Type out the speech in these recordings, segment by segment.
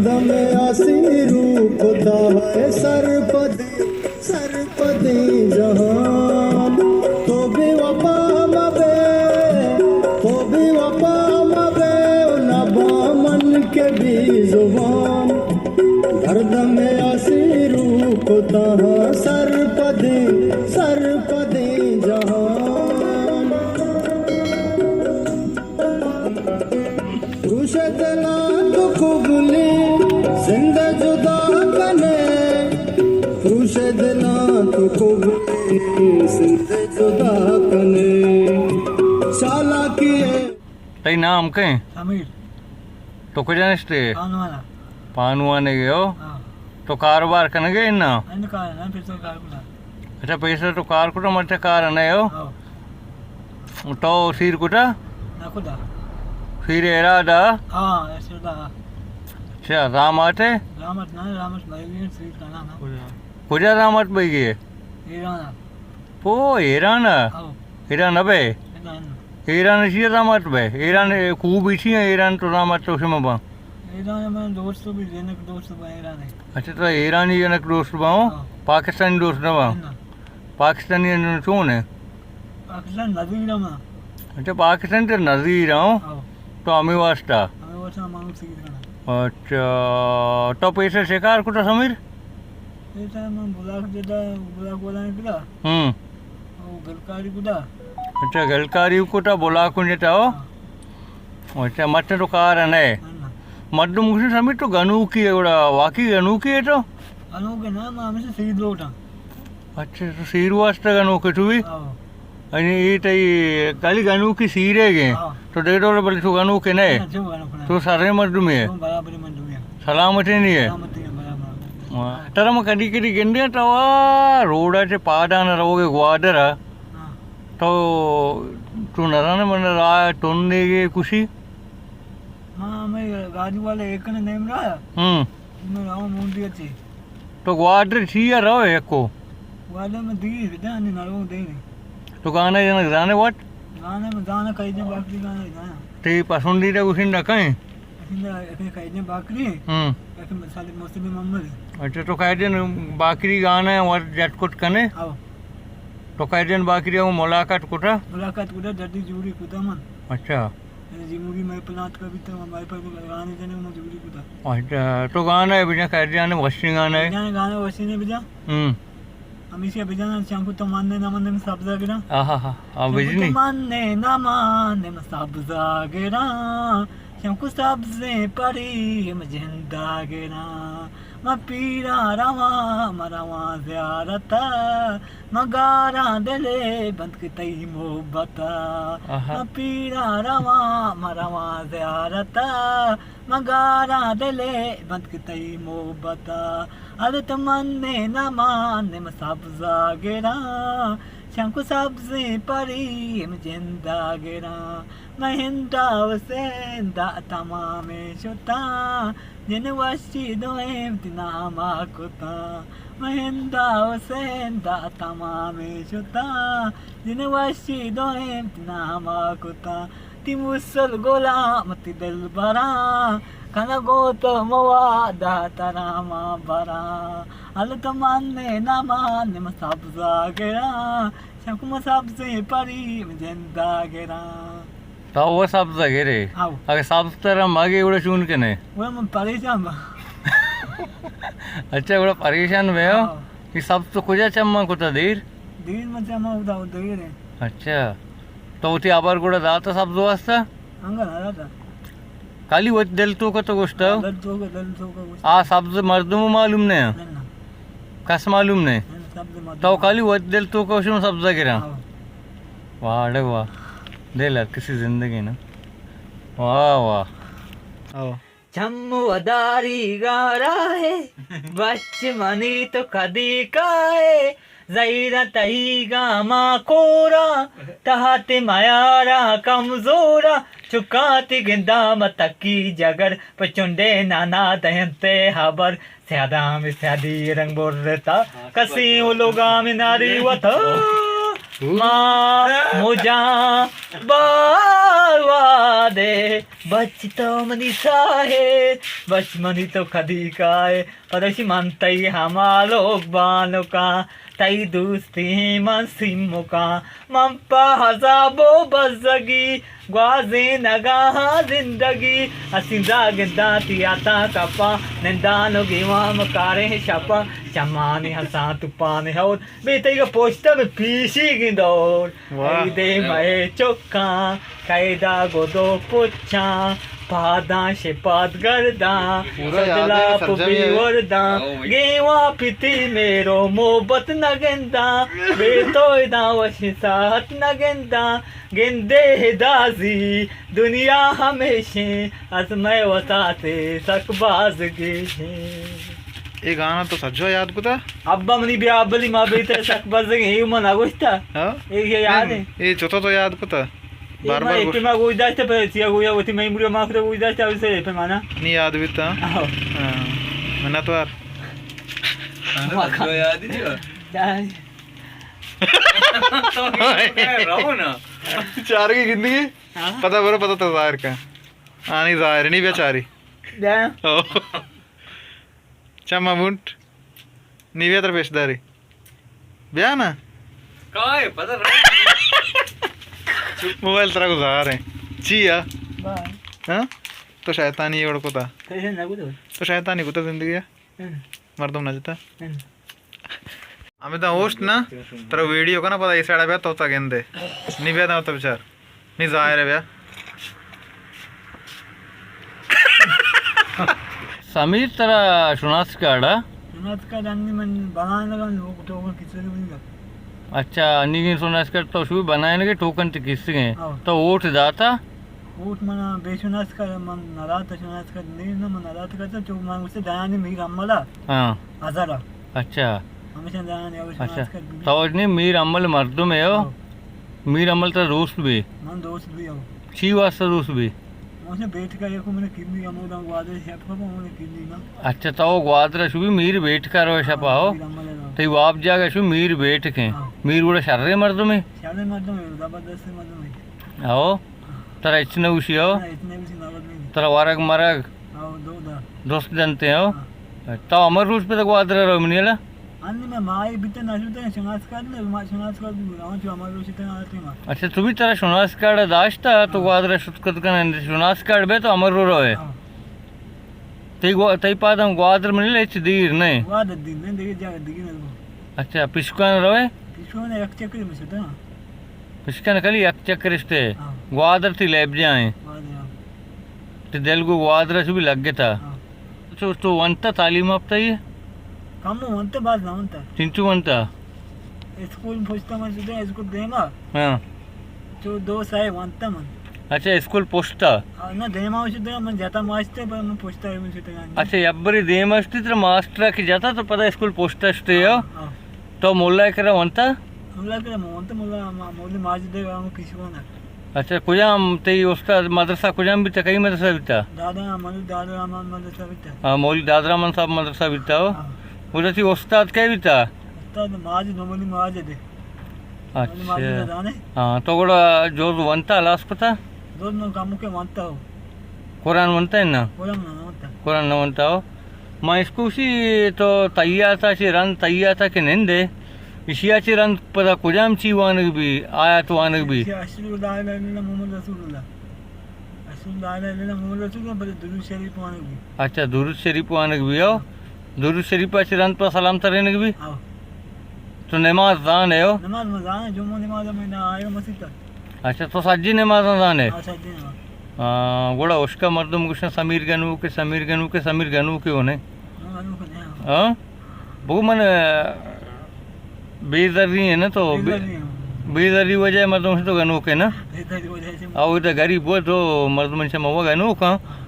دم آسی رو کتا ہے سرپدیں، سرپدیں جہان۔ تو بے وفا مبے، تو بے وفا مبے، نبا من کے بے زبان۔ ہر دم آسی رو کتا ہے سرپدیں، سرپدیں جہان۔ پروش دلاں تو کبلیں زند جدا کنے، پروش دلاں تو کبلیں زند جدا کنے۔ چالاکی ءَ۔ تئی نام کئے؟ سمیر۔ تو کجا نشتے؟ پانوانا۔ پانوانے گے ہو؟ ہاں۔ تو کاروبار کنگے نا؟ انت کار نہ، پیسہ کار کنا۔ اچھا، پیسہ تو کار کتا، مرچا کار نہ ہو؟ ہاں۔ تو سیر کتا؟ نہ کتا۔ سیر ارادہ؟ ہاں، ارادہ۔ اچھا، زامات ہے؟ زامات نہ، زامات بھائی سیر کنا نا۔ کجا زامات بھائی گئے؟ ایران۔ او، ایران ءَ؟ ہو۔ ایران ءَ بئے؟ ایران۔ ایران ءَ چیا زامات بئے؟ ایران ءَ خوب ایشی ہیں، ایران تو زامات تو شما با۔ ایران ءَ من دوست بھی، جنک دوست با ایران ءَ۔ اچھا، تو ایرانی جنک دوست با ہو؟ ہاں۔ پاکستانی دوست نہ با؟ نہ۔ پاکستانی انو چون ہے؟ پاکستان نزیر ہم۔ اچھا، پاکستان تو نزیر ہو؟ ہاں۔ تو ہمیں واسطہ؟ ہمیں واسطہ ہم سیدھ کرنا۔ اچھا، تو پیسہ شکار کتا سمیر؟ اے ٹائم من بلاک جتا، بلاک والا نے کتا۔ ہم۔ او گلکاری کتا۔ اچھا، گلکاری کتا، بلاک جتا ہو؟ ہاں۔ اچھا، مت تو کار نہ ہے۔ نہ، نہ۔ مردم گوشن سمیر تو گنوکی ہے، گڑا واقعی گنوکی ہے تو؟ گنوکی نہ، ما ہمیشہ سید لوٹاں۔ اچھا، تو سیر واسطہ گنوکے تو بھی؟ ہاں۔ یعنی اے تئی کالی گنوکی سیرے گے۔ ہاں۔ تو ڈیڈول بلے تو گنوکے نہ ہے۔ نہ، جو گنوک نہ۔ تو سرے مردمے ہے۔ تو برابر مردمے ہے۔ سلامتی نہیں ہے۔ سلامتی ہے، برابر۔ واہ۔ ترا من کدی کدی گندے تو آ روڈا چے پادان روگے گوادر۔ ہاں۔ تو، تو نزانے من راہ ٹن دے گے کسی؟ ہاں، ہمیں گاڑی والے ایک نے نیم رہا۔ ہم۔ میں راہ مونڈی اچھی۔ تو گوادر چیا رو یکو؟ گوادر میں دی، جان نرو دے۔ تو گانا جنک زانے وٹ؟ گانا میں زانا کئی دن باقی گانا جانا۔ تی پسندیدہ گوشندہ کئے؟ پسندیدہ کئی دن باقی۔ ہم۔ ایک مثال مسلم محمد۔ اچھا، تو کئی دن باقی گانا وٹ جٹ کٹ کنے؟ ہاں۔ تو کئی دن باقی ہوں ملاقات کتا؟ ملاقات کتا، دردی جوڑی کتا من۔ اچھا۔ جمہوری مئے پلانٹ کا بھی تو ہمارے پر گانے جنے مجبوری کتا۔ اچھا، تو گانا ہے بجا، کئی دن وشی گانا ہے؟ جانے گانا وشی نے بجا۔ ہم۔ ہمیشہ بجانا، شنکو تو ماننے نہ ماننے میں سبزہ گراں۔ آہا ہا، آ، شنکو تو بجنی۔ ماننے نہ ماننے میں سبزہ گراں۔ شنکو سبزیں پری میں جندا گراں۔ من پیراں رواں، من رواں زیارتا۔ من گاراں دلے بند کہ تئی محبتا۔ آہا۔ من پیراں رواں، من رواں زیارتا۔ من گاراں دلے بند کہ تئی محبتا۔ حالت من نے نہ مان، نم سبزا گراں۔ شنکو سبزیں پری ہم جندا گراں۔ من ہندا حسین دا تمامیں شتاں۔ جن وشی دوئیں تئی ناما کتاں۔ من ہندا حسین دا تمامیں شتاں۔ جن وشی دوئیں تئی ناما کتاں۔ تئی مسل گلاں، تئی دلبراں، کنگو تو موا دا ترا ما براں۔ حالت من نے نہ مان، نم سبزا گراں۔ شنکو من سبزیں پری ہم جندا گراں۔ تو وہ سبزا گرے؟ ہاؤ۔ اگر سبز ترا مگے گڑا چون کنے؟ وہ من پریشان با۔ اچھا، گڑا پریشان بے ہو؟ ہاؤ۔ یہ سبز تو کجا چما کتا دیر؟ دیر من چما ادا دیر ہے۔ اچھا۔ تو وتی ہبر گڑا داتا سبز واسطہ؟ انگا نہ داتا۔ کالی وت دل تو کا تو گوشتا؟ دل تو کا، دل تو کا گوشتا۔ آ سبز مردم معلوم نہ؟ نہ، نہ۔ کس معلوم نہ؟ نہ، نہ، سبز مردم۔ تو کالی وت دل تو کا شنو سبزا گرا؟ ہاں۔ واہ، اڑے واہ۔ دل ہر کسی زندگی نا۔ واہ، واہ۔ ہاں۔ چم وداری گارا ہے، بچ منی تو کدی کائے، زہیراں تئی گاماں کوراں، تہا تے میاراں کمزوراں، چکاں تے گنداں متکی جگر، پہ چنڈے نانا دینتے ہبر، سیاداں میں سیادی رنگ برتا، کسی اولوگاں میں ناری وتا۔ ما مجاں بار وعدے، بچ تو منی ساہے، بچ منی تو کدی کائے۔ پدا اشی من تئی ہما لوگ بانکاں، تئی دوستی من سیمکاں، من پہ عذاب و بزگی گوازینگاہاں زندگی۔ اسیں زاگنداں تئی یاتاں کپاں، نندان و گیوان کاریں شپاں، چمانی ہساں توپان ہور۔ بے تئیگا پشت ء بہ پیشیگیں دور۔ واہ۔ اے دیم ء چکاں، قیدا گدو پچاں، پاداں شپاد گرداں، پورا یاد ہے، شدلاپ سرجم بی ہے۔ ورداں، ہاں، وہی۔ گیواں پتی میرو محبت نہ گنداں، بے تو اداں وش ساعت نہ گنداں، گندے ہدازی دنیا ہمیشیں، از مئے وساتے سک باز گیشیں۔ اے گانا تو سجو یاد کتا؟ ابا منی بیا ابلی ما بیتے سک بزگیں، اے من نگوشتا۔ ہاں؟ اے یہ یاد ہے۔ اے چوتو تو یاد کتا؟ اے بار ما بار اے گوش۔ پہ ما گوش داشتا، پہ سیا گویا وتی میموری ما خود گوش داشتا، اسے پہ مانا۔ نی یاد بیتا؟ آہو۔ ہاں۔ منتوار۔ ما جو یاد ہی جو۔ یاد۔ رہو نا۔ چارگی گندگی؟ ہاں۔ پتا برو، پتا تو ظاہر کا۔ آنی ظاہر نہیں بیچاری۔ دے۔ او۔ چما بونٹ۔ نی بیا تر پیش داری۔ بیا نا۔ کائے پتہ رہا۔ موبائل ترا گزار ہیں۔ چی آ؟ بائے۔ ہاں؟ تو شیطانی اڑ کتا۔ کیسے نہ کتا؟ تو شیطانی کتا زندگی آ؟ ہم۔ مردم نہ جتا۔ ہم۔ ہمیں تو ہوشت نا، ترا ویڈیو کنا پتا اے سائیڈ بیا تو تا گندے۔ نی بیا تو بچار۔ نی ظاہر ہے بیا۔ سمیر ترا شناس کارڈ آ؟ شناس کارڈ انی من بنائے لگا، لوگ ٹوکن کسے بھی نہیں۔ اچھا، انی گیں شناس کارڈ تو شوی بنائے لگے ٹوکن تے کسے گئے۔ ہاں۔ تو ووٹ داتا؟ ووٹ من بے شناس کارڈ، من نہ داتا شناس کارڈ، نہیں نہ من نہ داتا کرتا، چو من اسے دایانی میر عمل آ۔ ہاں۔ ہزار آ۔ اچھا۔ ہمیشہ دایانی اول اچھا۔ شناس کارڈ بھی۔ تو اتنی میر عمل مردم ہے ہو؟ ہاں۔ میر عمل ترا دوست بی؟ من دوست بی ہو۔ چی واسطہ دوست بی؟ من سے بیٹھ کر یکو من کلی ہمودا گوادر شپ کو من کلی نا۔ اچھا، تو گوادر شو بی میر بیٹھ کر رو شپا ہو؟ ہاں، میر عمل ہے۔ تئی واب جاگہ شو میر بیٹھ کے۔ ہاں۔ میر گڑا شرے مردم ہے؟ شرے مردم ہے، زبردست مردم ہے۔ ہو؟ ترا ہچ نہ گوشی ہو؟ نہ، ہچ نہ گوشی، نہ گوشی۔ ترا ورگ مرگ؟ ہاں، دو دا۔ دوست جنتے ہو؟ ہاں۔ تو ہمر روچ پہ تو گوادر رو منی لا؟ ہاں، میں مائی بیتے نہ شوتے، شناس کارڈ نے، ما شناس کارڈ بھی بولا، ہاں، جو ہمر روچ تے آتے ما۔ اچھا، تو بھی ترا شناس کارڈ داشتا، تو ہاں۔ گوادر شت کت کن، شناس کارڈ بے تو ہمر رو روے۔ ہاں۔ تئی گوا-، تئی پادم گوادر منی لا ہچ دیر نہیں؟ گوادر دیر نہیں، دیر جا، دیر نہیں۔ اچھا، پشکان روے؟ پشکان یک چکر میں شتا۔ پشکن کلی یک چکر اشتے۔ ہاں۔ گوادر تی لیب جائیں۔ گوادر، ہاں۔ تی دل گو گوادر اش بھی لگ گتا۔ ہاں۔ تو، تو ونتا تعلیم یافتہ ہی؟ کم ونتا، باز نہ ونتا۔ چنچو ونتا؟ اسکول پشتا من شدہ، اسکول دیما۔ ہاں۔ چو دو سائے ونتا من۔ اچھا، اسکول پشتا؟ ہاں، نہ دیما شدہ، من جاتا ماسٹر، پر من پشتا من شدہ۔ اچھا، یبری دیما شتی تر ماسٹر کی جاتا تو پتا اسکول پشتا شتے ہو؟ ہاں، ہاں۔ تو مولا کرا ونتا؟ مولا کرا من ونتا، مولا ما-، مولا ماجد ہے، ہم کشوانا۔ اچھا، کجام تئی استاد مدرسہ کجام بیتا؟ کئی مدرسہ بیتا؟ دادا، مولوی دادا رحمان مدرسہ بیتا۔ ہاں، مولوی دادا رحمان صاحب مدرسہ بیتا ہو؟ ہاں۔ وہ تئی استاد کئے بیتا؟ استاد ماجد، مولوی ماجد ہے۔ اچھا۔ مولوی ماجد ہے، جانے؟ ہاں، تو گڑا جوز ونتا، ہلاس کتا؟ جوز من کم کے ونتا ہو۔ قرآن ونتا ہے نا؟ قرآن نہ ونتا۔ قرآن نہ ونتا ہو۔ ما اسکوشی تو تیاتا چی رند تیاتا کہ نندے، اشیا چی رند پدا کجام چی وانگ بی، آیات وانگ بی؟ اشی اشهد ان لا اله الا الله محمد رسول الله۔ اشهد ان لا اله الا الله محمد رسول الله، پدا درود شریف وانگ بی۔ اچھا، درود شریف وانگ بی، او؟ درود شریف چی رند پدا سلام ترینگ بی؟ او۔ تو نماز زانے ہو؟ نماز من زانے، جمعہ نماز میں نہ آئے مسجد تک۔ اچھا، تو سجی نماز زانے؟ ہاں، سجی نماز۔ آ، گڑا اشکا مردم گوشن سمیر گنوک، سمیر گنوک، سمیر گنوک ہونے۔ ہاں، گنوک نے، ہاں۔ ہاں؟ بگو من، آ، بے زری ہے نا تو بے بے-، زری ہوں۔ بے زری وجہ مردم سے تو گنوک ہے نا؟ بے زری وجہ سے۔ او تو غریب ہو تو مردم سے مو گنوک ہاں۔ ہاں۔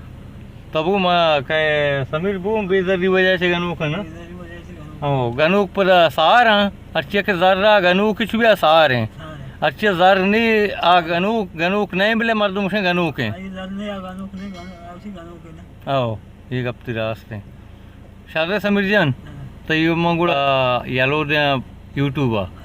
تو بگو ما کہ سمیر بگو بے زری وجہ سے گنوک ہے نا؟ بے زری وجہ سے گنوک۔ او، گنوک پدا سار ہاں۔ ہرچی کہ زر را گنوک چو بیا سار ہیں۔ سار ہیں۔ ہرچی زر نی آ گنوک، گنوک نہیں بلے مردم سے گنوک ہیں۔ آئی زر نی آ گنوک نہیں، گنوک، آ اسی گنوک ہے نا۔ او۔ اے گپ تئی راست ایں۔ شر سمیر جان، ہاں۔ تئی من گڑا یلو دیاں یوٹیوب ءَ۔